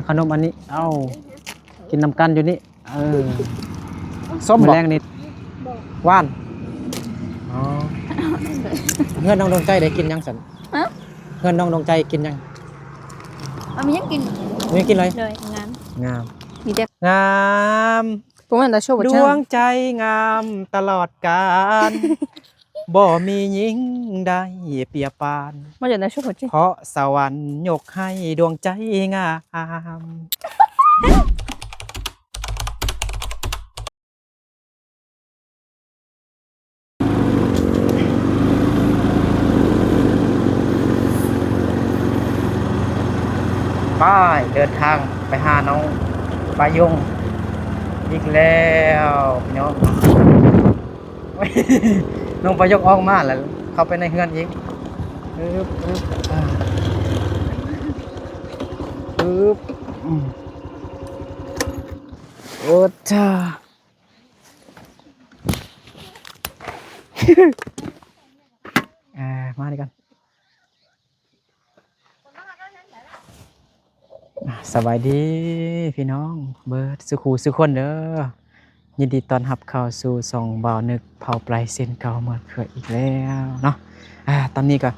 ຂະໜົມອັນນີ້ ເອົາ ກິນນຳກັນຢູ່ນີ້. ເອີ ສົ້ມບໍ່? ມື້ແລງນີ້ ຫວານ. ອໍ ເຮືອນນ້ອງດວງໃຈໄດ້ກິນຫຍັງຊັ້ນ? ຮະ? ເຮືອນນ້ອງດວງໃຈກິນຫຍັງ? ເອົາ ມີຫຍັງກິນ? ມີຫຍັງກິນເລີຍ? ໂດຍ ງາມ ງາມ ມີແຕ່ ງາມ. ບໍ່ແມ່ນຕາໂຊບໍ່ ດວງໃຈງາມຕະຫຼອດການ ບໍ່ມີຍິງໃດປຽບປານ ມາຈາກຕາໂຊບໍ່ຈິ ເພາະສະຫວັນຍົກໃຫ້ດວງໃຈງາມ. ໄປ ເດີນທາງໄປຫານ້ອງປາຍົງອີກແລ້ວພີ່ນ້ອງ. ນ້ອງປາຍົງອອກມາແລ້ວ ເຂົ້າໄປໃນເຮືອນອີກ. ອຶບ ອຶບ ອາ ອຶບ ອືມ ໂອດຊາ ອ່າ ມານີ້ກ່ອນ. ອ່າ ສະບາຍດີພີ່ນ້ອງເບິດສູ່ຄູ່ສູ່ຄົນເດີ. ຍິນດີຕ້ອນຮັບເຂົ້າສູ່ຊ່ອງບ່າວນຶກເຜົ່າໄປເຊັ່ນເກົ່າເໝືອນເຄີຍອີກແລ້ວເນາະ. ອ່າ ຕອນນີ້ກໍ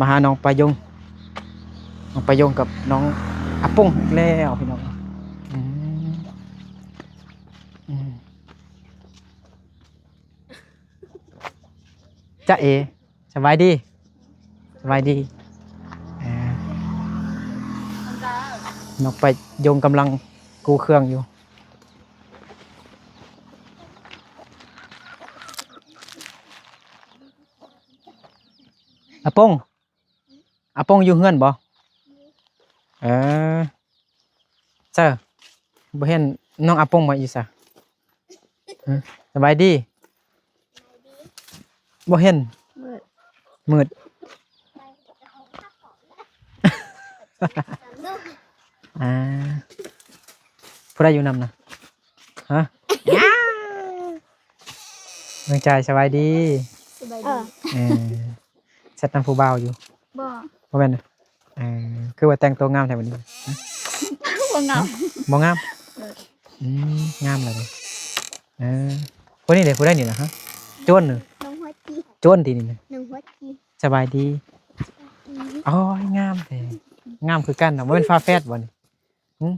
ມາຫານ້ອງປາຍົງ ນ້ອງປາຍົງກັບນ້ອງອາປົງອີກແລ້ວພີ່ນ້ອງ. ອືມ ອືມ ຈະເອ ສະບາຍດີ ສະບາຍດີ. ເອີ ນ້ອງປາຍົງກຳລັງກູ້ເຄື່ອງຢູ່. ອາປົງ ອາປົງຢູ່ເຮືອນບໍ່? ເອີ ເຊີ ບໍ່ເຫັນນ້ອງອາປົງມາຢູ່ໃສ? ຮະ? ສະບາຍດີ. ບໍ່ເຫັນ ມືດ ມືດ. ອ່າ ຜູ້ໃດຢູ່ນຳນະ? ຮະ? ນ້ອງຈາຍ ສະບາຍດີ. ສະບາຍດີ. ເອີ ແຊັດນຳຜູ້ບ່າວຢູ່? ບໍ່ ບໍ່ແມ່ນນະ. ເອີ ຄືວ່າແຕ່ງຕົວງາມແທ້ມື້ນີ້? ຮະ? ບໍ່ງາມ ບໍ່ງາມ. ເອີ ອືມ ງາມແລ້ວເດ້. ເອີ ຜູ້ນີ້ເດ້ ຜູ້ໃດນີ້ນະ? ຮະ? ໂຈນເນາະ ນ້ອງຫົວຈີ່. ໂຈນຕິນີ້ນະ? ນ້ອງຫົວຈີ່. ສະບາຍດີ. ອືມ ໂອ້ຍ ງາມແທ້ ງາມຄືກັນເນາະ. ບໍ່ແມ່ນຝາແຝດບໍ່ນີ້? ຫຶ?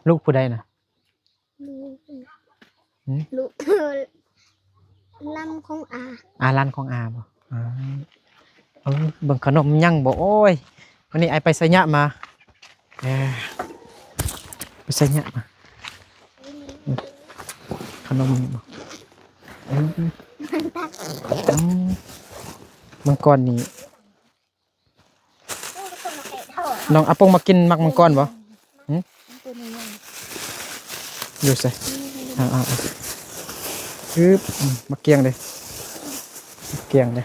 ລູກຜູ້ໃດນະ? ລູກ ຫຶ? ລູກ ຫຼານຂອງອາ. ອາ ຫຼານຂອງອາບໍ່? ອາ ເອີ ເບິ່ງຂະໜົມຍັງບໍ່? ໂອ້ຍ ມື້ນີ້ອ້າຍໄປໄຊຍະມາ. ເອີ ໄປໄຊຍະມາ. ຂະໜົມບໍ່? ເອີ ອືມ ມັງກອນນີ້ ນ້ອງອາປົງມັກກິນໝາກມັງກອນບໍ່? ຫຶ? ຢູ່ໃສ? ອ່າໆໆ ອຶບ ອືມ ໝາກກຽງເດ້ ໝາກກຽງເດ້.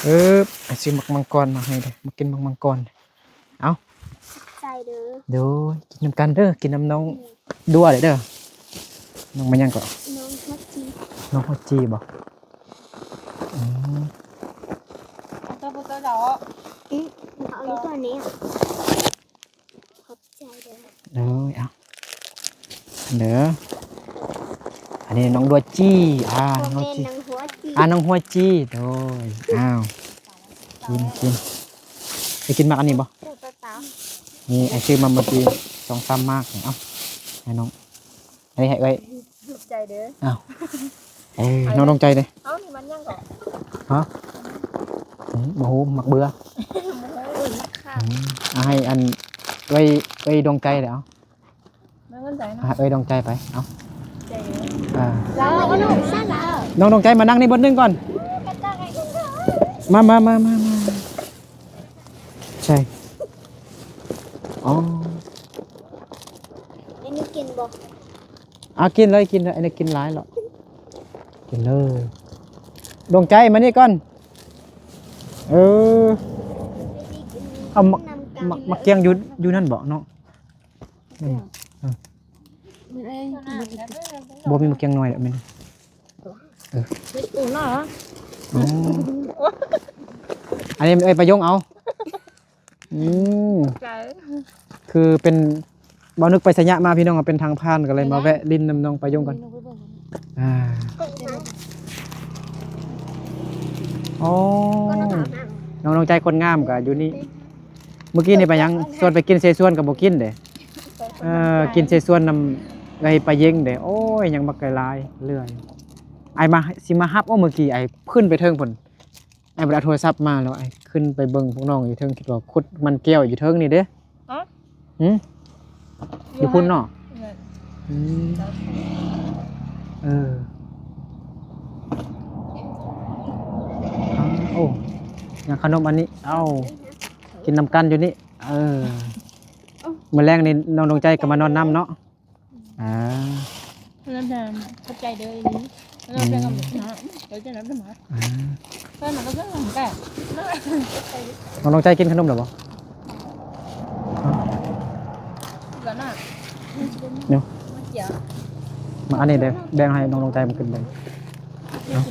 ອຶບ ອ້າຍຊື້ໝາກມັງກອນມາໃຫ້ເດ້ ມາກິນໝາກມັງກອນ. ເອົາ ໃສ່ເດີ ໂດຍ ກິນນຳກັນເດີ ກິນນຳນ້ອງ ອືມ ດ້ວຍເດີ. ນ້ອງມາຫຍັງເກາະ? ນ້ອງຮອດຈີ່. ນ້ອງຮອດຈີ່ບໍ່? ອືມ ເອົາຕົວ ເອົາຕົວດອກ. ອືມ ເອົາຕົວນີ້. ຂອບໃຈເດີ. ໂດຍ ເອົາເດີ. ອັນນີ້ນ້ອງດ້ວຍຈີ່ ອ່າ ນ້ອງຮອດຈີ່ ບໍ່ແມ່ນ ນ້ອງຫົວຈີ່ ອ່າ ນ້ອງຫົວຈີ່. ໂດຍ ອ້າວ ກິນ ກິນ. ໄປກິນໝາກອັນນີ້ບໍ່? ນີ້ ອ້າຍຊື້ມາເມື່ອກີ້ສອງສາມໝາກ. ເອົາ ໃຫ້ນ້ອງ ອັນນີ້ໃຫ້ເອື້ອຍ. ຂອບໃຈເດີ. ອ້າວ ເອີ ນ້ອງດວງໃຈເດ້. ເອົາ ນີ້ມັນຫຍັງເກາະ? ຮະ? ອືມ ບໍ່ຮູ້ ໝາກເບືອ. ບໍ່ຮູ້ ໝາກຂາມ. ອືມ ເອົາໃຫ້ອັນ ເອື້ອຍ ເອື້ອຍດວງໃຈເດ້. ເອົາ ມາເງິນໃສນະ? ອ່າ ເອື້ອຍດວງໃຈໄປ. ເອົາ ໃຈເດີ. ອ່າ ແລ້ວ ນ້ອງດວງໃຈມານັ່ງນີ້ບົດໜຶ່ງກ່ອນ. ມາ ມາ ມາ ມາ ມາ. ໃຊ່. ອໍ ອັນນີ້ກິນບໍ່? ອ່າ ກິນເລີຍ ກິນເລີຍ. ອັນນີ້ກິນຫຼາຍແລ້ວ ກິນເລີຍ. ດວງໃຈມານີ້ກ່ອນ. ເອີ ເອົາໝາກ ໝາກ ໝາກກຽງຢູ່ ຢູ່ນັ້ນບໍ່ນ້ອງ? ອືມ ບໍ່ມີໝາກກຽງນ້ອຍດອກແມ່ນ. ເອີ ເຮັດປູນເນາະ. ອໍ ອັນນີ້ເອື້ອຍປາຍົງເອົາ. ອືມ ໃຈ ຄືເປັນ ບໍ່ນຶກໄປໄຊຍະມາພີ່ນ້ອງ ເປັນທາງຜ່ານ ກໍເລີຍມາແວະຫຼິ້ນນຳນ້ອງປາຍົງກ່ອນ. ອ່າ ອໍ ນ້ອງ ນ້ອງໃຈຄົນງາມກໍຢູ່ນີ້. ມື້ກີ້ນີ້ໄປຫຍັງ ຊວນໄປກິນເສສວນກໍບໍ່ກິນເດ້. ເອີ ກິນເສສວນນຳເອື້ອຍປາເຢັງເດ້. ໂອ້ຍ ຍັງບັກຫຼາຍເລື່ອຍ. ອ້າຍມາ ຊິມາຮັບ. ໂອ້ ມື້ກີ້ອ້າຍຂຶ້ນໄປເທິງພຸ້ນ. ອ້າຍບໍ່ໄດ້ເອົາໂທລະສັບມາແລ້ວ ອ້າຍຂຶ້ນໄປເບິ່ງພວກນ້ອງຢູ່ເທິງ ຄິດວ່າຂຸດມັນແກ້ວຢູ່ເທິງນີ້ເດ້. ຮະ? ຫື? ຢູ່ພຸ້ນເນາະ? ແມ່ນ. ອືມ ເອີ ໂອ້ ຫຍັງຂະໜົມອັນນີ້ ເອົ້າ ກິນນຳກັນຢູ່ນີ້. ເອີ ມື້ແລງນີ້ນ້ອງດວງໃຈກໍມານອນນຳເນາະ. ອ່າ ຂອບໃຈເດີອີ່ຫຼີ. ອືມ ເຈົ້ານຳເດີໝາ. ອ່າ ເພິ່ນກໍເປັນແບບ ນ້ອງ ນ້ອງໃຈກິນຂະໜົມແລ້ວບໍ່? ກິນແລ້ວນະ. ເນາະ ມາ ອັນນີ້ເດ້ ແບ່ງໃຫ້ນ້ອງ ນ້ອງໃຈມາກິນເບິ່ງ. ເອົາ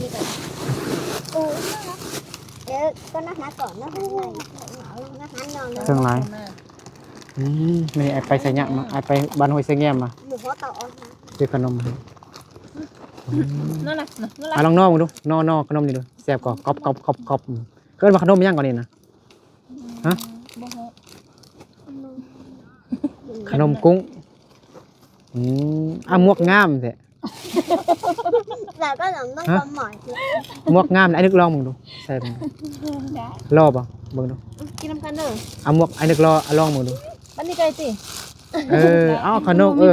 ເອີ ກໍນັບມາກ່ອນເນາະ ເຄື່ອງຫຼາຍ. ອືມ ມື້ນີ້ອ້າຍໄປໄຊຍະມາ ອ້າຍໄປບ້ານຫ້ວຍໄຊແງມມາ. ຊື້ຂະໜົມໃຫ້. ອືມ ນັ້ນນະ ນັ້ນນະ ອາ ລອງໜໍ່ເບິ່ງດູ ໜໍ່ ໜໍ່ຂະໜົມນີ້ດູ ແຊບກໍ ກອບ ກອບ ກອບ ກອບ. ເອີ້ນວ່າຂະໜົມຫຍັງກ່ອນນີ້ນະ? ຮະ? ບໍ່ຮູ້. ຂະໜົມກຸ້ງ. ອືມ ອາ ໝວກງາມແທ້. ແລ້ວກໍຕ້ອງ ຕ້ອງ ຮະ? ຄວາມໝາຍຄື ໝວກງາມນະ. ອ້າຍນຶກລອງເບິ່ງດູ ໃສ່ເບິ່ງດູ ໄດ້ ຫຼໍ່ບໍ່? ເບິ່ງດູ ກິນນຳກັນເດີ. ເອົາໝວກ ອ້າຍນຶກລອງ ລອງເບິ່ງດູ. ບັດນີ້ໄກຕິ. ເອີ ເອົາຂະໜົມ ເອີ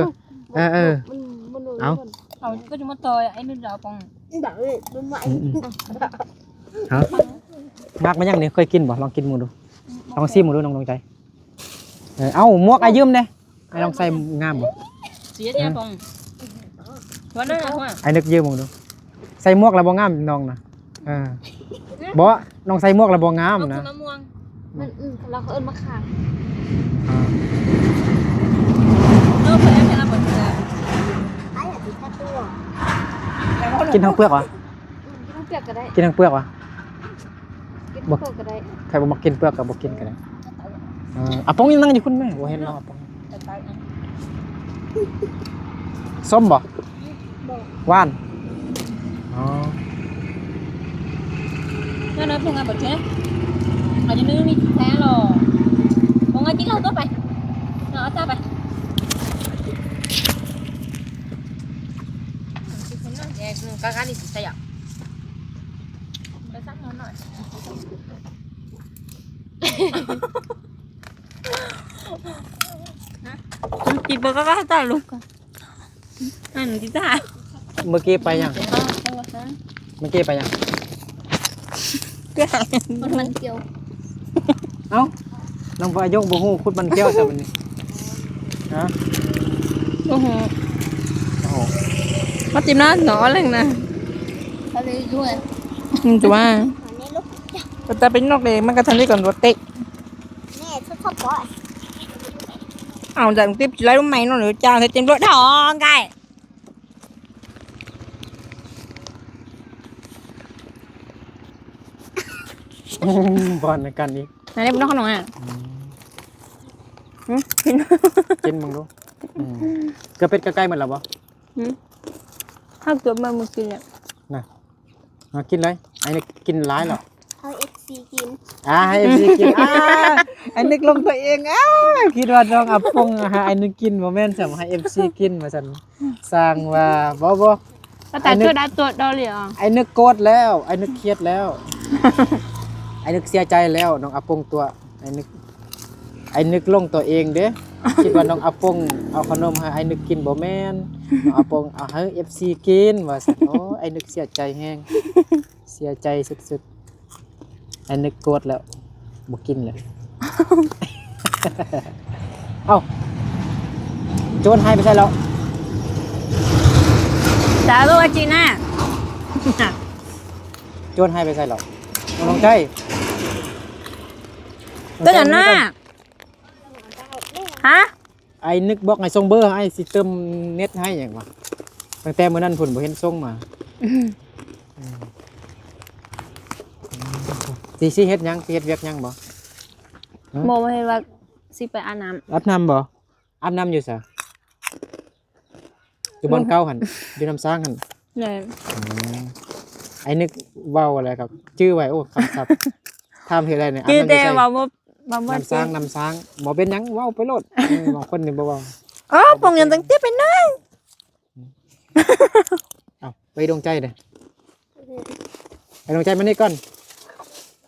ເອີ ເອີ ມັນ ມັນ ເອົາ ເຂົາກໍຈະມາຕໍ່ ອ້າຍນຶກລາວປອງ ອືມ ອືມ ຮະ? ໝາກມັນຫຍັງນີ້ ເຄີຍກິນບໍ່? ລອງກິນເບິ່ງດູ ອືມ ລອງຊີມເບິ່ງດູ ນ້ອງດວງໃຈ. ເອີ ເອົາ ໝວກອ້າຍຢືມແດ່. ອ້າຍລອງໃສ່ງາມບໍ່? ເສຍແທ້ປອງ ວ່ານັ້ນນະ ອ້າຍນຶກຢືມເບິ່ງດູ. ໃສ່ໝວກແລ້ວບໍ່ງາມນ້ອງນະ. ເອີ ບໍ່ ນ້ອງໃສ່ໝວກແລ້ວບໍ່ງາມນະ. ມັນ ອືມ ລາວເຂົາເອີ້ນໝາກຂາມ. ອ່າ ເອີ ເພິ່ນເອີ້ນແມ່ນລາວບໍ່ເທື່ອ. ກິນທັງເປືອກຫວາ? ອືມ ກິນທັງເປືອກກໍໄດ້ ກິນທັງເປືອກຫວາ? ກິນເປືອກກໍໄດ້ ໃຜບໍ່ມັກກິນເປືອກກໍບໍ່ກິນກໍໄດ້. ເອີ ອາປົງຍັງນັ່ງຢູ່ພຸ້ນແມ່ ບໍ່ເຫັນເນາະອາປົງ. ສົ້ມບໍ່? ບໍ່ ຫວານ. ອໍ ນັ້ນເພິ່ນເອົາບໍ່ເຈ ອັນນີ້ມີແທ້ຫຼໍ່. ບໍ່ງາກິນເຫຼົ້າຕໍ່ໄປ ເອົາຈ້າໄປ. ກາການີ້ຊິໃສ່ອະ ໄປສັກໜ້ອຍ. ກິນເບິ່ງກໍວ່າຕາຍລູກ. ອັນນີ້ຕາຍ. ເມື່ອກີ້ໄປຫຍັງ? ເມື່ອກີ້ໄປຫຍັງ? ມັນ ມັນກ່ຽວ. ເອົ້າ ນ້ອງປາຍົງບໍ່ຮູ້ຂຸດມັນແກ້ວຊະບັດນີ້. ຮະ? ບໍ່ຮູ້. ໂອ້ໂຫ ມາຕິມນາເນາະແລງນະ. ທະເລດ້ວຍ. ອືມ ຈະວ່າ ແຕ່ເປັນນົກເອງ ມັນກໍທະເລກ່ອນໂດດເຕະ. ແມ່ ຊອບ ຊອບບໍ່? ເອົາ ດັງຕິບໄລ່ໃໝ່ເນາະ ຫຼືຈານໃຫ້ເຕັມລົດ ທອງໄກ່. ບ່ອນນຳກັນອີກ. ອັນນີ້ບໍ່ນ້ອງຂະໜົມອ່ະ. ອືມ ຫຶ? ກິນ ກິນເບິ່ງດູ. ອືມ ເກືອເປັດກະໄກ່ໝົດແລ້ວບໍ່? ຫຶ? ເຮົາເກືອບມາມື້ກີ້ແຫຼະນະ. ມາກິນເລີຍ ໄອ້ນຶກກິນຫຼາຍແລ້ວ. ເອົາເອັຟຊີກິນ. ອ່າ ໃຫ້ເອັຟຊີກິນ. ອ່າ ໄອ້ນຶກລົງຕົວເອງ. ອ້າ ຄິດວ່ານ້ອງອາປົງໃຫ້ໄອ້ນຶກກິນ ບໍ່ແມ່ນ ສ່ຳໃຫ້ເອັຟຊີກິນວ່າຊັ້ນ. ສ້າງວ່າ ບໍ່ ບໍ່ ໄອ້ນຶກ ໄອ້ນຶກໂກດແລ້ວ ໄອ້ນຶກຄຽດແລ້ວ ໄອ້ນຶກເສຍໃຈແລ້ວ ນ້ອງອາປົງຕົວະ ໄອ້ນຶກ ໄອ້ນຶກຫຼົງຕົວເອງເດ້ ຄິດວ່ານ້ອງອາປົງເອົາຂະໜົມໃຫ້ໄອ້ນຶກກິນ ບໍ່ແມ່ນ ນ້ອງອາປົງເອົາໃຫ້ເອັຟຊີກິນວ່າຊັ້ນ. ໂອ້ ໄອ້ນຶກເສຍໃຈແຮງ ເສຍໃຈສຸດໆ ໄອ້ນຶກໂກດແລ້ວ ບໍ່ກິນແລ້ວ. ເອົ້າ ໂຈນຫາຍໄປໃສແລ້ວ? ສາວໂລອາຈີນາ ໂຈນຫາຍໄປໃສແລ້ວ? ນ້ອງໃຈ ເປັນຫຍັງນະ? ຮະ? ໄອ້ນຶກບອກໃຫ້ສົ່ງເບີ ອ້າຍຊິເຕີມເນັດໃຫ້ຫຍັງວະ ຕັ້ງແຕ່ມື້ນັ້ນພຸ້ນບໍ່ເຫັນສົ່ງມາ. ອືມ ຊິ ຊິເຮັດຫຍັງ? ຊິເຮັດວຽກຫຍັງບໍ່? ຮະ? ບໍ່ ບໍ່ເຮັດວຽກ ຊິໄປອາບນ້ຳ. ອາບນ້ຳບໍ່? ອາບນ້ຳຢູ່ໃສ? ຢູ່ບ່ອນເກົ່າຫັ້ນ ຢູ່ນ້ຳຊາງຫັ້ນ. ແມ່ນ. ອໍ ໄອ້ນຶກເວົ້າແລ້ວກໍຈື່ໄວ້. ໂອ້ ຄຳສັບ ຖາມເຮັດໄດ້ນີ້ ອາບນ້ຳຢູ່ໃສ? ຈື່ແຕ່ວ່າບໍ່ ວ່າບໍ່ ນ້ຳຊາງ ເຈັບ ນ້ຳຊາງ. ບໍ່ເປັນຫຍັງ ເວົ້າໄປໂລດ. ເອີ ບາງຄົນນີ້ບໍ່ເວົ້າ. ໂອ້ ປົງຍັງຕັ້ງແຕ່ໄປໜ້ອຍ. ເອົາ ໄປດວງໃຈເດ້ ໄປດວງໃຈ ມານີ້ກ່ອນ.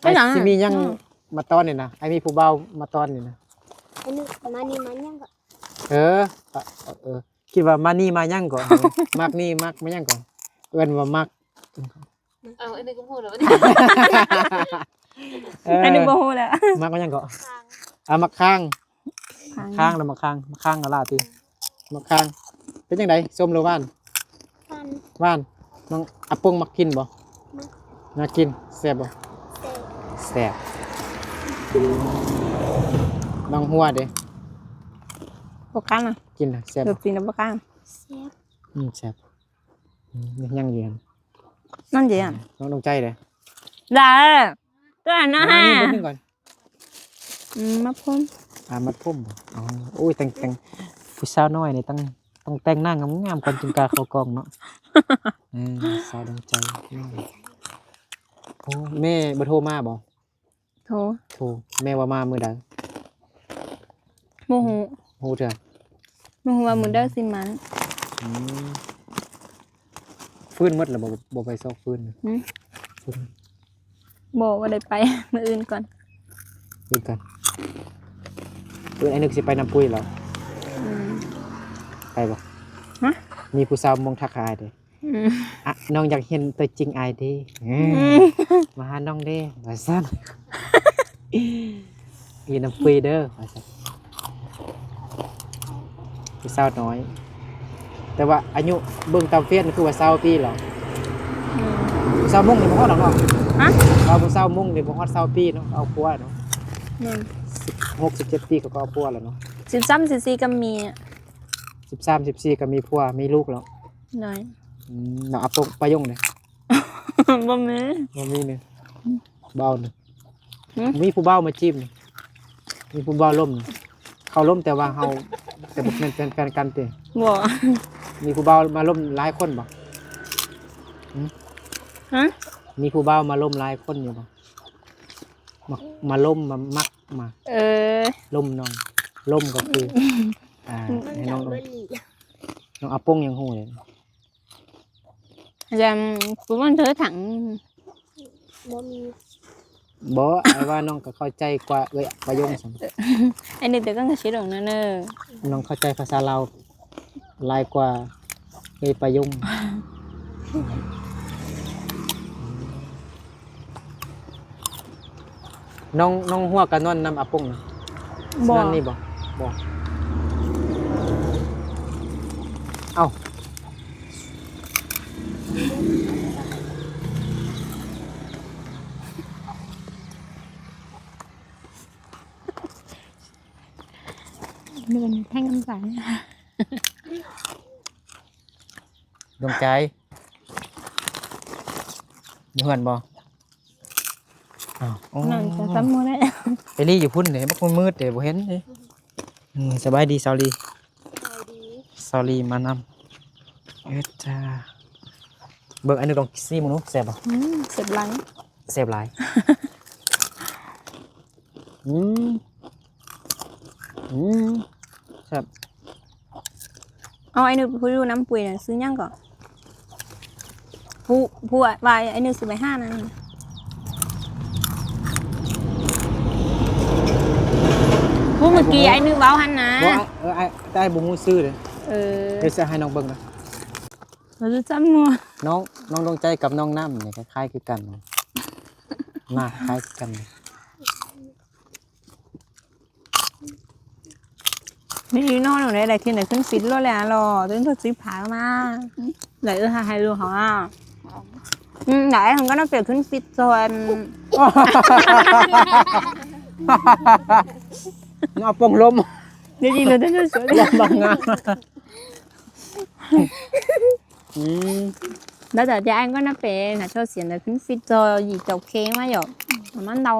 ໄປຫຍັງ? ອ້າຍຊິມີຫຍັງ ອືມ ມາຕ້ອນນີ້ນະ. ອ້າຍມີຜູ້ບ່າວມາຕ້ອນນີ້ນະ. ອັນນີ້ມານີ້ມາຫຍັງກໍ? ເອີ ເອີ ເອີ ຄິດວ່າມານີ້ມາຫຍັງກໍ? ມັກນີ້ມັກມາຫຍັງກໍ? ເອີ້ນວ່າມັກ. ເອົາ ອັນນີ້ກໍບໍ່ຮູ້ແລ້ວ ເອີ ອັນນີ້ບໍ່ຮູ້ແລ້ວ. ມັກມາຫຍັງກໍ? ຄາງ. ອ່າ ມັກຄາງ. ຄາງ ຄາງ ແລ້ວມັກຄາງ ມັກຄາງກໍລາຕິ ມັກຄາງ. ເປັນຈັ່ງໃດ ສົ້ມຫຼືຫວານ? ຫວານ. ຫວານ. ນ້ອງອາປົງມັກກິນບໍ່? ມັກ. ມັກກິນ. ແຊບບໍ່? ແຊບ. ແຊບ. ນ້ອງຫົວເດ້? ບໍ່ຄັນນະ. ກິນນະ ແຊບບໍ່? ກິນແລ້ວບໍ່ຄັນ. ແຊບ. ອືມ ແຊບ. ອືມ ຍັງຢູ່ຫັ້ນ ນັ້ນເດ. ນ້ອງດວງໃຈເດ້? ໄດ້ ຕົວນັ້ນ ມານີ້ເບິ່ງກ່ອນ. ອືມ ມາພົມ. ອ່າ ມາພົມ. ອໍ ໂອ້ຍ ແຕ່ງ ແຕ່ງ ຜູ້ສາວນ້ອຍນີ້ຕ້ອງ ຕ້ອງແຕ່ງໜ້າງາມໆກ່ອນຈຶ່ງກ້າເຂົ້າກ້ອງເນາະ. ເອີ ສາວດວງໃຈ. ໂອ້ ແມ່ບໍ່ໂທມາບໍ່? ໂທ. ໂທ. ແມ່ວ່າມາມື້ໃດ? ບໍ່ຮູ້. ຮູ້ເທື່ອ? ບໍ່ຮູ້ວ່າມື້ໃດຊິມາ. ອືມ ຟືນໝົດແລ້ວບໍ່? ບໍ່ໄປຊອກຟືນ. ຫື? ຟືນ ບໍ່ ບໍ່ໄດ້ໄປ. ມື້ອື່ນກ່ອນ ມື້ອື່ນກ່ອນ. ມື້ອື່ນອ້າຍນຶກຊິໄປນຳປຸ້ຍແລ້ວ. ອືມ ໄປບໍ່? ຮະ? ມີຜູ້ສາວມົ້ງທັກຫາອ້າຍເດ້. ອືມ ອະ ນ້ອງຢາກເຫັນຕົວຈິງອ້າຍເດ້. ອືມ ມາຫານ້ອງເດ້ ວ່າຊັ້ນ. ອີນຳປຸ້ຍເດີ ວ່າຊັ້ນ. ຜູ້ສາວນ້ອຍ ແຕ່ວ່າອາຍຸເບິ່ງຕາມເຟສຄືວ່າຊາວປີແລ້ວ. ອືມ ຊາວມົ້ງນີ້ບໍ່ຮອດດອກເນາະ. ຮະ? ເອົາຜູ້ສາວມົ້ງນີ້ບໍ່ຮອດຊາວປີເນາະ ເອົາຜົວເນາະ. ແມ່ນ ສິບຫົກ ສິບເຈັດປີເຂົາກໍເອົາຜົວແລ້ວເນາະ. ສິບສາມ ສິບສີ່ກໍມີ. ສິບສາມ ສິບສີ່ກໍມີຜົວມີລູກແລ້ວ. ໂດຍ. ອືມ ນ້ອງອາປົງປາຍົງເດ້? ບໍ່ມີ ບໍ່ມີນີ້. ບໍ່ເອົານີ້. ຫື? ມີຜູ້ບ່າວມາຈີບນີ້ ມີຜູ້ບ່າວລົມນີ້ ເຂົາລົມແຕ່ວ່າເຮົາ ແຕ່ບໍ່ແມ່ນແຟນ ແຟນກັນຕິ? ບໍ່. ມີຜູ້ບ່າວມາລົມຫຼາຍຄົນບໍ່? ຫື? ຮະ? ມີຜູ້ບ່າວມາລົມຫຼາຍຄົນຢູ່ບໍ່? ມາ ມາລົມ ມາມັກ ມາ ເອີ ລົມນ້ອງ ລົມກໍຄື ອ່າ ໃຫ້ນ້ອງ ນ້ອງອາປົງຍັງຮູ້ເລີຍ. ແຕ່ຜູ້ມັນຖືຖັງ ບໍ່ມີ. ບໍ່ ອ້າຍວ່ານ້ອງກໍເຂົ້າໃຈກວ່າເອື້ອຍປາຍົງຊັ້ນ. ອັນນີ້ແຕ່ກໍຊິລົງເນີ ນ້ອງເຂົ້າໃຈພາສາລາວຫຼາຍກວ່າເອື້ອຍປາຍົງ. ນ້ອງ ນ້ອງຫົວກະນອນນຳອາປົງນະ? ບໍ່. ນອນນີ້ບໍ່? ບໍ່. ເອົ້າ ເດີນແທ່ງນ້ຳໃສ ດວງໃຈ. ຢູ່ເຮືອນບໍ່? ອ້າວ ໂອ້ ນັ້ນຈະຈຳບໍ່ໄດ້. ໄປລີ້ຢູ່ພຸ້ນເດ້ ບັກມັນມືດເດ້ ບໍ່ເຫັນເດ້. ອືມ ສະບາຍດີສາວລີ. ສະບາຍດີ. ສາວລີມານຳ. ເອີ ຈ້າ ເບິ່ງອັນນີ້ລອງຊີມເບິ່ງດູ ແຊບບໍ່? ອືມ ແຊບຫຼາຍ ແຊບຫຼາຍ. ອືມ ອືມ ແຊບ. ເອົາ ໄອ້ໜຶ່ງຜູ້ຢູ່ນຳປຸ້ຍນະ ຊື່ຫຍັງເກາະ? ຜູ້ ຜູ້ວ່າໄອ້ໜຶ່ງຊິໄປຫານັ້ນ ຜູ້ເມື່ອກີ້ໄອ້ໜຶ່ງເວົ້າຫັ້ນນະ. ບໍ່ ເອີ ອ້າຍ ແຕ່ອ້າຍບໍ່ຮູ້ຊື່ເດ້. ເອີ ດຽວຊິໃຫ້ນ້ອງເບິ່ງນະ. ບໍ່ຮູ້ຈັກໝູ່. ນ້ອງ ນ້ອງດວງໃຈກັບນ້ອງນ້ຳນີ້ຄ້າຍໆຄືກັນ ໜ້າຄ້າຍຄືກັນ. ນີ້ນ້ອງໄດ້ ໄດ້ກິນໄດ້ຂຶ້ນຟິດໂລດແລ້ວ ລໍຈົນເພິ່ນຊິພາມາ ໄດ້ເອື້ອຍຫາໃຫ້ລູກເຮົາອະ. ອືມ ໄດ້ ເຮົາກໍໄດ້ໄປຂຶ້ນຟິດສ່ວນ ເອົາປົງລົມ ດຽວນີ້ເລີຍ ດຽວນີ້ເລີຍ ລົມບາງງາ. ອືມ ແລ້ວແຕ່ຈະອ້າຍກໍນະເປນະ ໂຊສຽນແຕ່ຂຶ້ນຟິດຈອຢີເຈົ້າເຄມາຢອກ ມັນເດົາ.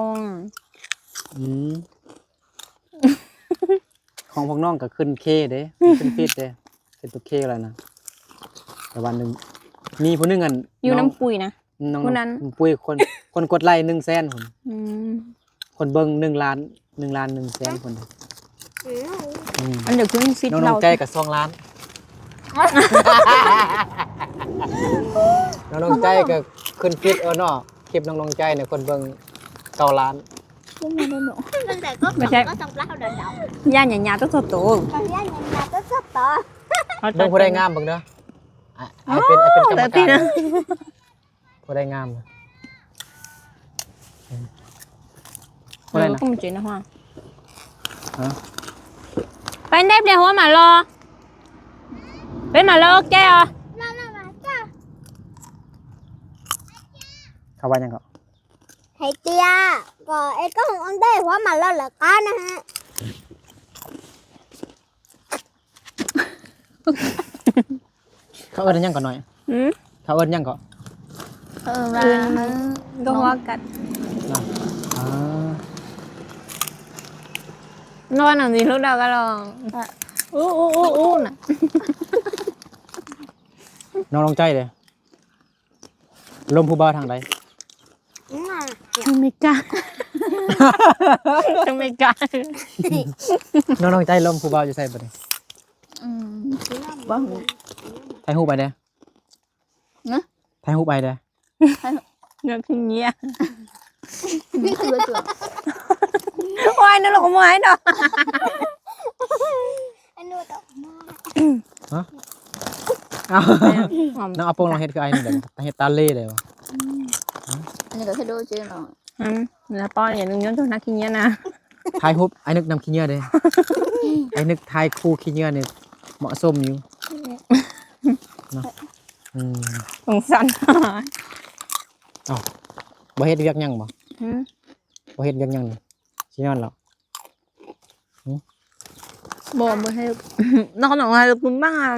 ອືມ ຂອງພວກນ້ອງກໍຂຶ້ນເຄເດ້ ຂຶ້ນຟີດເດ້ ຂຶ້ນຕົວເຄແລ້ວນະ. ແຕ່ວ່າໜຶ່ງ ມີຜູ້ໜຶ່ງ ອັນ ຢູ່ນຳປຸ້ຍນະ ນ້ອງ ຜູ້ນັ້ນ ປຸ້ຍ ຄົນ ຄົນກົດໄລໜຶ່ງແສນພຸ້ນ. ອືມ ຄົນເບິ່ງໜຶ່ງລ້ານ ໜຶ່ງລ້ານໜຶ່ງແສນພຸ້ນ. ອືມ ອັນດຽວຂຶ້ນຟີດ ນ້ອງ ນ້ອງໃຈກໍສອງລ້ານ ນ້ອງ ນ້ອງໃຈກໍຂຶ້ນຟີດ ເອີເນາະ. ຄລິບນ້ອງ ນ້ອງໃຈນີ້ຄົນເບິ່ງເກົ້າລ້ານ. ບໍ່ແມ່ນເນາະ ຕັ້ງແຕ່ກໍ ບໍ່ໃຊ່ ກໍສອງປາເຮົາດອນເດົາ ຢ້ານຫຍ້າໆຕົວໂຕ ກໍຢ້ານຫຍ້າໆຕົວໂຕ. ເບິ່ງຜູ້ໃດງາມເບິ່ງເດີ. ອ້າຍ ອ້າຍເປັນ ອ້າຍເປັນກຳມະການ. ຜູ້ໃດງາມ ຜູ້ໃດນະ? ເອີ ກໍມັນເຈນນະຫົວ. ຮະ? ໄປເດັບເດຫົວໝາລໍ ເປັນໝາລໍແກ້ວ. ເຂົາວ່າຫຍັງເກາະ? ໃຫ້ເຕ້ຍ ກໍເອັດກໍອອນໄດ້ຫົວໝາລໍລະການນະຮະ. ເຂົາເອີ້ນຫຍັງເກາະນ້ອຍ? ຫືມ? ເຂົາເອີ້ນຫຍັງເກາະ? ເອີ້ນວ່າ ເອີ້ນ ກໍຫົວກັດ ນະ. ອ່າ ນອນໜັງຊິລຸກດອກກະລອງ ອູ ອູ ອູ ອູ ນະ. ນ້ອງ ນ້ອງໃຈເດ້ ລົມຜູ້ບ່າວທາງໃດ? ອາ ອາເມລິກາ ອາເມລິກາ. ນ້ອງ ນ້ອງໃຈລົມຜູ້ບ່າວຢູ່ໃສບັດນີ້? ອືມ ບໍ່ຮູ້. ຖ່າຍຮູບໄປເດ້ ນະ ຖ່າຍຮູບໄປເດ້. ເລື່ອງຂີ້ເຫຍື້ອ ໂອ້ຍ ນະລົກມວຍເນາະ. ອັນນີ້ດອກໄມ້ ຮະ? ເອົາ ນ້ອງອາໂປງລອງເຮັດຄືອ້າຍໜຶ່ງເດ້ ເຮັດຕາເລໄດ້ບໍ່? ອັນນີ້ກໍຄືໂດເຈເນາະ. ອືມ ແລ້ວປ້ອນຢ່າລືມຍ້ອນໂທດນັກຂີ້ເຫຍື້ອນະ. ຖ່າຍຮູບອ້າຍນຶກນຳຂີ້ເຫຍື້ອເດ້ ອ້າຍນຶກຖ່າຍຄູ່ຂີ້ເຫຍື້ອນີ້ເໝາະສົມຢູ່ເນາະ. ອືມ ສົງສານ. ເອົ້າ ບໍ່ເຮັດວຽກຫຍັງບໍ່? ຫືມ? ບໍ່ເຮັດວຽກຫຍັງນີ້ ຊິນອນເລາະ? ບໍ່ ບໍ່ເຮັດ. ນອນ ນອນໃຫ້ກຸນບ້າງ.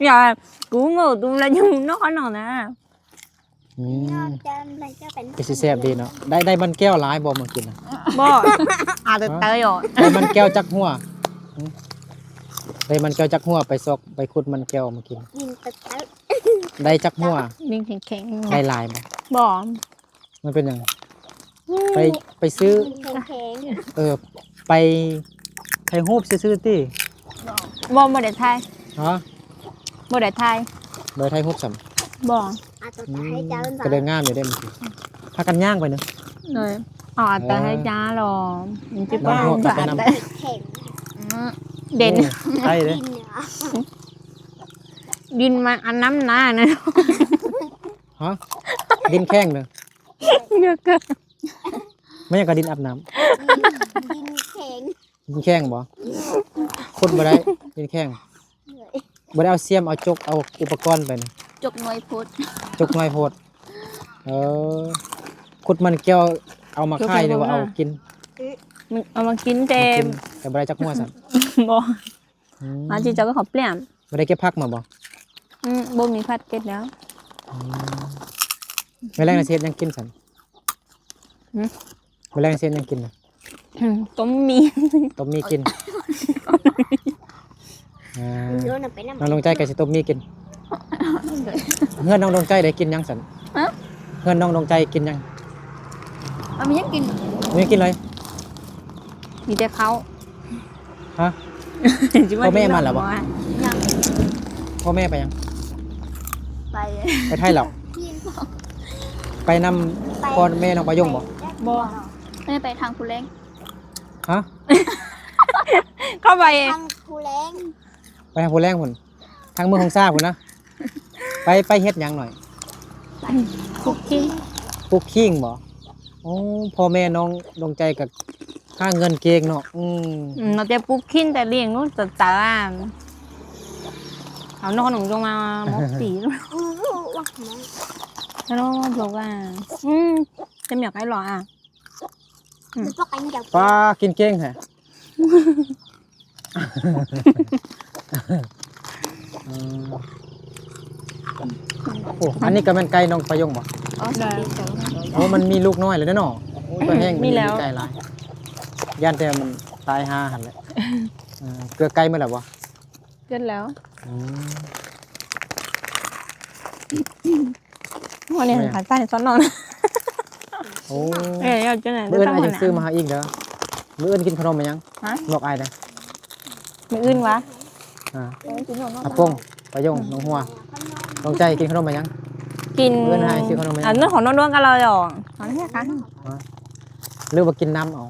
ຢ່າ ກູໂງ່ຕຸມແລ້ວຍັງນອນນອນນະ. ອືມ ນອນຈະໄດ້ເຈົ້າເປັນ ຄືຊິແຊບດີເນາະ. ໄດ້ ໄດ້ມັນແກ້ວຫຼາຍບໍ່ມາກິນນະ? ບໍ່ ອາດຈະເຕີຍອອກ. ໄດ້ມັນແກ້ວຈັກຫົວ? ຫືມ? ໄດ້ມັນແກ້ວຈັກຫົວ? ໄປຊອກໄປຂຸດມັນແກ້ວມາກິນ. ກິນເຕີຍ. ໄດ້ຈັກຫົວ? ດິນແຂງໆ. ໄດ້ຫຼາຍບໍ່? ບໍ່. ມັນເປັນຫຍັງ? ໄປ ໄປຊື້ ແຂງໆ ເອີ ໄປຖ່າຍຮູບຊື່ໆຕິ. ບໍ່ ບໍ່ໄດ້ຖ່າຍ. ຮະ? ບໍ່ໄດ້ຖ່າຍ. ບໍ່ໄດ້ຖ່າຍຮູບຊ້ຳ? ບໍ່. ອືມ ກໍໄດ້ງາມຢູ່ເດ້ມື້ກີ້ ພາກັນຍ່າງໄປເນາະ. ໂດຍ ເອົາອາດຕາໃຫ້ຈ້າຫຼໍ ມັນຊິ ນ້ຳຫົວກັບໄປນຳ ແຂງ ອືມ ເດັ່ນ ໂອ້ ໄດ້ເດ້ ດິນມາອັນນຳໜ້ານະ. ຮະ? ດິນແຂງເດີ ເຫຼືອເກີນ. ແມ່ນຫຍັງກະດິນອາບນ້ຳ? ດິນແຂງ. ດິນແຂງບໍ່? ຂຸດບໍ່ໄດ້ ດິນແຂງ. ບໍ່ໄດ້ເອົາຊຽມ ເອົາຈົກ ເອົາອຸປະກອນໄປນະ. ຈົກໜ້ອຍໂພດ. ຈົກໜ້ອຍໂພດ. ເອີ ຂຸດມັນແກ້ວ ເອົາມາຂາຍ ຫຼືວ່າເອົາກິນ? ມັນເອົາມາກິນແຕ່ ແຕ່ບໍ່ໄດ້ຈັກຫົວຊ້ຳ. ບໍ່. ອືມ ມາຊິເຈົ້າກໍເຂົ້າປ່ຽມ. ບໍ່ໄດ້ເກັບຜັກມາບໍ່? ອືມ ບໍ່ມີຜັກເກັບແລ້ວ. ອືມ ມື້ແລງນະຊິເຮັດຫຍັງກິນຊັ້ນ? ຫືມ? ມື້ແລງຊິເຮັດຫຍັງກິນນະ? ອືມ ຕົ້ມໝີ່. ຕົ້ມໝີ່ກິນ. ອ່າ ນ້ອງດວງໃຈກໍຊິຕົ້ມໝີ່ກິນ. ເຮືອນນ້ອງດວງໃຈໄດ້ກິນຫຍັງຊັ້ນ? ຮະ? ເຮືອນນ້ອງດວງໃຈກິນຫຍັງ? ເອົາມີຫຍັງກິນ? ມີຫຍັງກິນເລີຍ? ມີແຕ່ເຂົ້າ. ຮະ? ພໍ່ແມ່ມາແລ້ວບໍ່? ຍັງ. ພໍ່ແມ່ໄປຫຍັງ? ໄປ ໄປໄທແລ້ວ? ໄປນຳ ໄປ ພໍ່ແມ່ນ້ອງປາຍົງບໍ່? ບໍ່. ແມ່ໄປທາງພູແລງ. ຮະ? ເຂົ້າໄປທາງພູແລງ. ໄປທາງພູແລງພຸ້ນ ທາງເມືອງຫົງສາພຸ້ນນະ. ໄປ ໄປເຮັດຫຍັງໜ້ອຍ? ໄປປຸກຄີງ. ປຸກຄີງບໍ່? ໂອ້ ພໍ່ແມ່ນ້ອງດວງໃຈກໍຫາເງິນເກັ່ງເນາະ. ອືມ ອືມ ເນາະ ແຕ່ປຸກຄີງແຕ່ລ້ຽງໜູ ຕາ ຕາ ເອົານ້ອງໜຸ່ມລົງມາໝົກປີ. ອືມ ເນາະ ບອກວ່າ ອືມ ຈະມີໃຜຫຼໍ່ອະ? ອືມ ປາກິນເກັ່ງແທ້. ເອີ ໂອ້ ອັນນີ້ກໍແມ່ນໄກ່ນ້ອງປາຍົງບໍ່? ອໍ ໂອ້ ມັນມີລູກນ້ອຍແລ້ວເນາະ. ໂອ້ ມັນແຫ້ງ ມັນມີແລ້ວ ໃກ້ຫຼາຍ ຢ້ານແຕ່ມັນຕາຍຫາຫັ້ນແຫຼະ. ເອີ ເກືອໃກ້ໝົດແລ້ວບໍ່? ເກືອແລ້ວ. ອືມ ໂອ້ ນີ້ ແມ່ນ ຂາຍໃຕ້ສອນນ້ອງ. ໂອ້ ເອີ ເອົາຈັ່ງໃດ ມື້ອື່ນອ້າຍຊິຊື້ມາໃຫ້ອີກເດີ. ມື້ອື່ນກິນຂະໜົມຫຍັງ? ຮະ? ບອກອ້າຍເດີ. ມື້ອື່ນຫວາ? ອ່າ ອາປົງ ປາຍົງ ນ້ອງຫົວ ນ້ອງໃຈ ກິນຂະໜົມຫຍັງ? ກິນ ມື້ອື່ນໃຫ້ຊື້ຂະໜົມຫຍັງ? ອັນນັ້ນຂອງນ້ອງດວງກັບລາວດອກ. ເອົາແທ້ ຫຼືວ່າກິນນ້ຳເອົາ?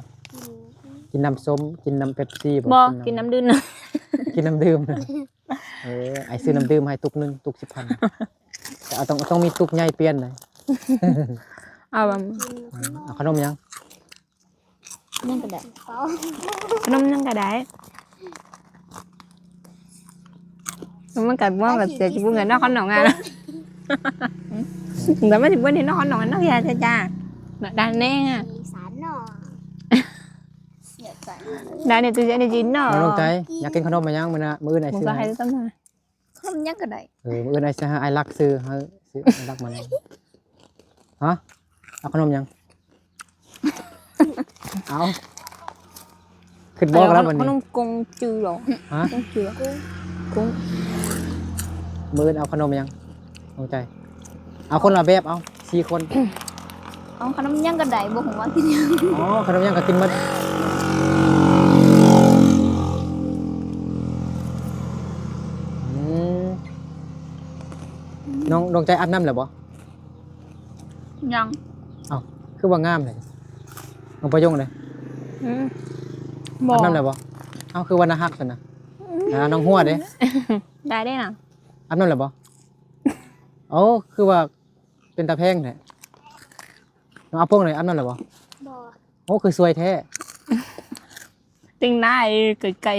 ກິນນ້ຳສົ້ມ ກິນນ້ຳເປັບຊີບໍ່? ບໍ່ ກິນນ້ຳ ກິນນ້ຳດື່ມ ກິນນ້ຳດື່ມ. ເອີ ອ້າຍຊື້ນ້ຳດື່ມໃຫ້ຕຸກໜຶ່ງ ຕຸກສິບພັນ ແຕ່ເອົາ ຕ້ອງ ຕ້ອງມີຕຸກໃຫຍ່ປ່ຽນນະ. ເອົາ ເອົາຂະໜົມຫຍັງ? ຫຍັງກໍໄດ້ ຂະໜົມຫຍັງກໍໄດ້. ມັນກໍບໍ່ ມັນກໍເສຍຊິບໍ່ເງິນນອກຂອງນ້ອງອ່ະ. ແຕ່ມັນຊິບໍ່ໄດ້ນອກຂອງນ້ອງນອກຢາຈ້າ ດ້ານແນ່ອະ ອີສານເນາະ. ເສຍໃຈ ໄດ້ໃນຕູ້ເຢັນນີ້ຈິນເນາະ. ນ້ອງໃຈ ຢາກກິນຂະໜົມຫຍັງມື້ນະ? ມື້ອື່ນອ້າຍຊື້ໃຫ້. ຂະໜົມຫຍັງກໍໄດ້. ເອີ ມື້ອື່ນອ້າຍຊິໃຫ້ອ້າຍລັກຊື້ ໃຫ້ຊື້ ອ້າຍລັກມາແລ້ວ. ຮະ? ເອົາຂະໜົມຫຍັງ? ເອົາ ຄິດບໍ່ກັນແລ້ວບັດນີ້. ຂະໜົມກົງຈື່ບໍ່? ຮະ? ກົງຈື່ບໍ່? ກົງ ມື້ອື່ນເອົາຂະໜົມຫຍັງ? ນ້ອງໃຈ ເອົາຄົນລະແບບ ເອົາ ສີ່ຄົນ. ເອົາຂະໜົມຫຍັງກໍໄດ້ ບໍ່ຮູ້ວ່າກິນຫຍັງ. ອໍ ຂະໜົມຫຍັງກໍກິນໝົດ. ອືມ ນ້ອງ ນ້ອງໃຈອາບນ້ຳແລ້ວບໍ່? ຍັງ. ເອົ້າ ຄືວ່າງາມແທ້ ນ້ອງປະຍົງເດ້. ອືມ ບໍ່ ອາບນ້ຳແລ້ວບໍ່? ເອົ້າ ຄືວ່າໜ້າຮັກຊັ້ນນະ. ອືມ ອ່າ ນ້ອງຫົວເດ້ ໄດ້ເດ້ນະ. ອາບນ້ຳແລ້ວບໍ່? ໂອ້ ຄືວ່າ ເປັນຕາແພງແທ້. ນ້ອງອາປົງເດ ອາບນ້ຳແລ້ວບໍ່? ບໍ່. ໂອ້ ຄືສວຍແທ້ ຕິງໜ້າເອີຍ ໄກໆ.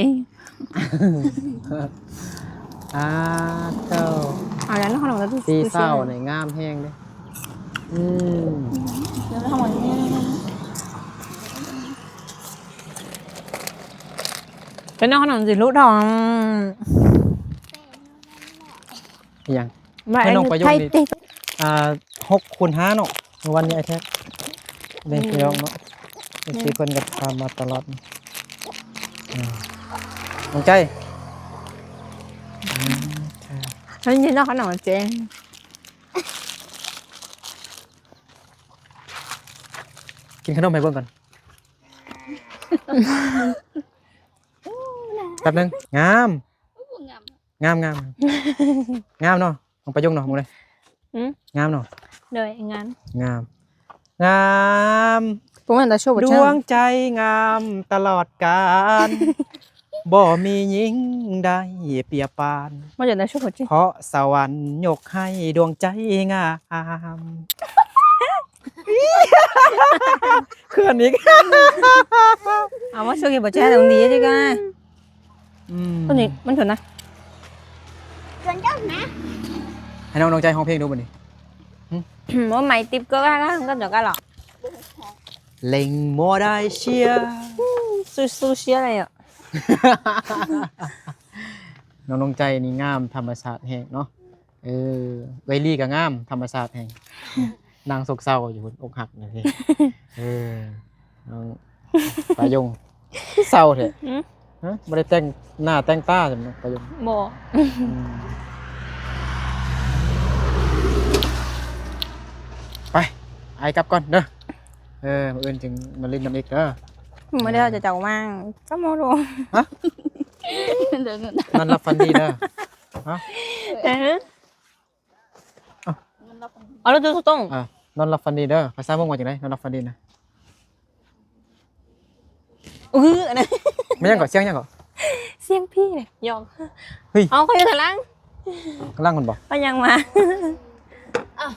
ອາ ເຈົ້າ ເອົາແລ້ວເນາະ ຂະໜົມ ສີເຊົ້ານີ້ງາມແຮງເດ້. ອືມ ເປັນເນາະ ຂະໜົມສີລຸດອອກ. ອີຫຍັງ? ວ່າ ເພິ່ນນ້ອງປະໂຫຍກນີ້ ອ່າ ຫົກຄູນຫ້າເນາະ ມື້ວານນີ້ອ້າຍແທັກ ເດ້ ອືມ ພີ່ນ້ອງເນາະ ເອັຟຊີ ເພິ່ນກໍຖາມມາຕະຫຼອດ. ອືມ ນ້ອງໃຈ ອືມ ມັນຢູ່ນອກຂະໜອງແຈ້ງ ກິນຂະໜົມໃຫ້ເບິ່ງກ່ອນ ແປັບໜຶ່ງ. ງາມ ງາມ ງາມ ງາມເນາະ ນ້ອງປະໂຫຍກເນາະ ເບິ່ງເດ້. ຫືມ? ງາມເນາະ. ໂດຍ ງາມ ງາມ ງາມ. ບໍ່ແມ່ນຕາໂຊບໍ່ ດວງໃຈງາມຕະຫຼອດການ ບໍ່ມີຍິງໃດປຽບປານ ບໍ່ແມ່ນຕາໂຊບໍ່ ເພາະສະຫວັນຍົກໃຫ້ດວງໃຈງາມ. ເຂື່ອນອີກ. ເອົາມາຊຸກໃຫ້ບໍ່ແຈ້ດອງດີດີກວ່າ. ອືມ ຕົວນີ້ມັນເຖິງນະ ເກີນເຈົ້ານະ. ໃຫ້ນ້ອງ ນ້ອງໃຈຮ້ອງເພງດູບັດນີ້. ຫຶ ບໍ່ໄໝຕິບກໍວ່າກັນ ກໍດອກກັນຫຼອກ. ເລັງບໍ່ໄດ້ເຊຍ ສູ້ໆເຊຍເລີຍອະ. ນ້ອງ ນ້ອງໃຈນີ້ງາມທຳມະຊາດແຮງເນາະ. ເອີ ເອື້ອຍລີກໍງາມ ທຳມະຊາດແຮງ ນັ່ງໂສກເສົ້າຢູ່ພຸ້ນ ອົກຫັກນະ. ເອີ ນ້ອງປາຍົງ ເສົ້າແທ້. ຫືມ? ຮະ? ບໍ່ໄດ້ແຕ່ງໜ້າແຕ່ງຕາຊັ້ນເນາະ ປາຍົງ? ບໍ່. ອືມ ໄປ ອ້າຍກັບກ່ອນເດີ. ເອີ ມື້ອື່ນຈຶ່ງມາຫຼິ້ນນຳອີກເດີ. ມື້ດຽວຈະເຈົ້າມາ ສາມໂມງ. ຮະ? ນອນຫຼັບຝັນດີເດີ. ຮະ? ເອີ ເອົາ ເອົາ ເອົາ ນອນຫຼັບຝັນດີເດີ. ພາສາມົ້ງວ່າຈັ່ງໃດ? ນອນຫຼັບຝັນດີນະ. ອື ອັນນັ້ນ ແມ່ນຫຍັງເກາະ? ສຽງຫຍັງເກາະ? ສຽງຜີເດ້. ຫຍອກ. ເຮີ້ຍ ເອົາ ເຂົາຢູ່ທາງຫຼັງ. ທາງຫຼັງພຸ້ນບໍ່? ເຂົາຍ່າງມາ.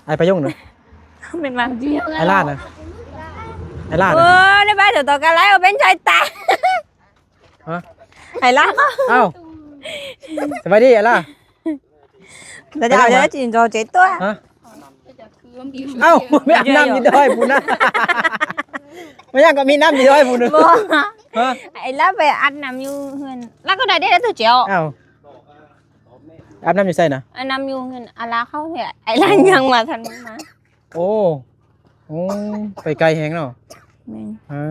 ອ້າຍປາຍົງເນາະ. ແມ່ນວ່າ ອ້າຍຫຼ້ານະ? ອ້າຍຫຼ້ານະ? ໂອ້ຍ ໄດ້ໄປຕໍ່ກັນແລ້ວ ເປັນສາຍຕາ. ຮະ? ໄອ້ລາວ. ອ້າວ ສະບາຍດີໄອ້ລາວ. ແລ້ວຈະເອົາຈັ່ງໃດຈີນໂຈເຈັດຕົວະ? ຮະ? ເອົ້າ ໄປອາບນ້ຳຢູ່ດອຍພຸ້ນນະ. ແມ່ນຫຍັງກໍມີນ້ຳຢູ່ດອຍພຸ້ນນະ. ບໍ່. ຮະ? ໄອ້ລາວໄປອາບນ້ຳຢູ່ເຮືອນ ລາວກໍໄດ້ເດ້ຕົວະເຈົ້າ. ອ້າວ ອາບນ້ຳຢູ່ໃສນະ? ອາບນ້ຳຢູ່ເຮືອນອາລາເຂົາແທ້. ໄອ້ລາວຍັງມາທັນມາ. ໂອ້ ໂອ້ ໄປໄກແຮງເນາະ. ແມ່ນ ເອີ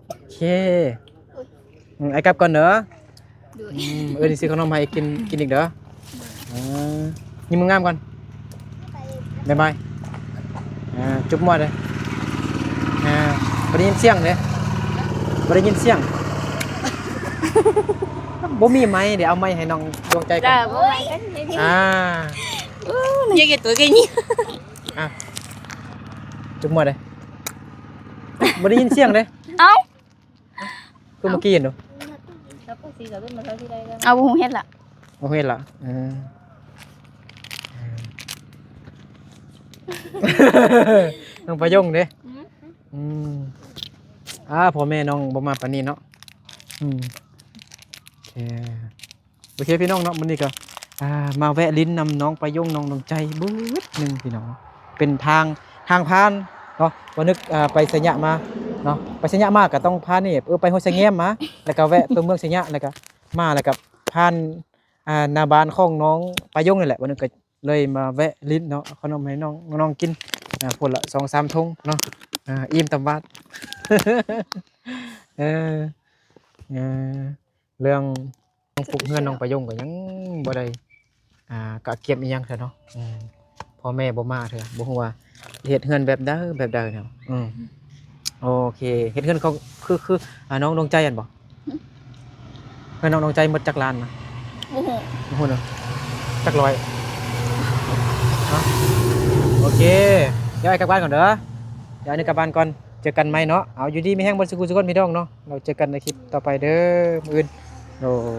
ໂອເຄ ອືມ ອ້າຍກັບກ່ອນເດີ. ໂດຍ ອືມ ເອີ ຊິຊື້ຂະໜົມໃຫ້ກິນ ກິນອີກເດີ. ເອີ ຍິ້ມງາມໆກ່ອນ. ບາຍບາຍ. ອ່າ ຈຸບໝວດເດ້. ອ່າ ບໍ່ໄດ້ຍິນສຽງເດ້. ບໍ່ໄດ້ຍິນສຽງ. ບໍ່ມີໄມເດ້. ເອົາໄມໃຫ້ນ້ອງດວງໃຈກ່ອນ. ອ່າ ຢາກເຮັດຕົວແຄ່ນີ້. ອ່າ ຈຸບໝວດເດ້. ບໍ່ໄດ້ຍິນສຽງເດ້. ເອົ້າ ຄືເມື່ອກີ້ຫັ້ນເນາະ. ເອົາ ບໍ່ຮູ້ເຮັດລະ. ບໍ່ເຮັດລະ. ເອີ ນ້ອງປາຍົງເດ້. ອືມ ອືມ ອ່າ ພໍ່ແມ່ນ້ອງບໍ່ມາປານນີ້ເນາະ. ອືມ ໂອເຄ ໂອເຄພີ່ນ້ອງເນາະ, ມື້ນີ້ກໍ ອ່າ ມາແວະຫຼິ້ນນຳນ້ອງປາຍົງ ນ້ອງດວງໃຈເບິດໜຶ່ງພີ່ນ້ອງ. ເປັນທາງ ທາງຜ່ານເນາະ, ບໍ່ນຶກ ອ່າ ໄປໄຊຍະມາເນາະ, ໄປໄຊຍະມາກໍຕ້ອງຜ່ານນີ້ ເອີ ໄປຮອດໄຊແງມມາ ແລ້ວກໍແວະຕົວເມືອງໄຊຍະ ແລ້ວກໍມາ ແລ້ວກໍຜ່ານ ອ່າ ໜ້າບ້ານຂອງນ້ອງປາຍົງນີ້ແຫຼະ, ບໍ່ນຶກກໍເລີຍມາແວະຫຼິ້ນເນາະ, ເອົາຂະໜົມໃຫ້ນ້ອງ ນ້ອງໆກິນ ອ່າ ຄົນລະສອງສາມຖົງເນາະ, ອ່າ ອີ່ມຕຳບາດ. ເອີ ເອີ ເລື່ອງ ເລື່ອງປຸກເຮືອນນ້ອງປາຍົງກໍຍັງບໍ່ໄດ້ ອ່າ ກະກຽມອີ່ຫຍັງຊະເນາະ. ອືມ ພໍ່ແມ່ບໍ່ມາເທື່ອ ບໍ່ຮູ້ວ່າເຮັດເຮືອນແບບໃດແບບໃດເນາະ. ອືມ ໂອເຄ ເຮັດເຮືອນຂອງ ຄື ຄື ອ່າ ນ້ອງດວງໃຈຫັ້ນບໍ່? ເຮືອນນ້ອງດວງໃຈໝົດຈັກລ້ານນະ? ບໍ່ຮູ້ ບໍ່ຮູ້ເນາະ. ຈັກຮ້ອຍ? ຮະ? ໂອເຄ ດຽວອ້າຍກັບບ້ານກ່ອນເດີ, ດຽວອ້າຍກັບບ້ານກ່ອນ. ເຈີກັນໃໝ່ເນາະ. ເອົາ ຢູ່ດີມີແຮງເບິດສູ່ຜູ້ສູ່ຄົນພີ່ນ້ອງເນາະ, ແລ້ວເຈີກັນໃນຄລິບຕໍ່ໄປເດີ ມື້ອື່ນ. ໂອ້ ໂອ້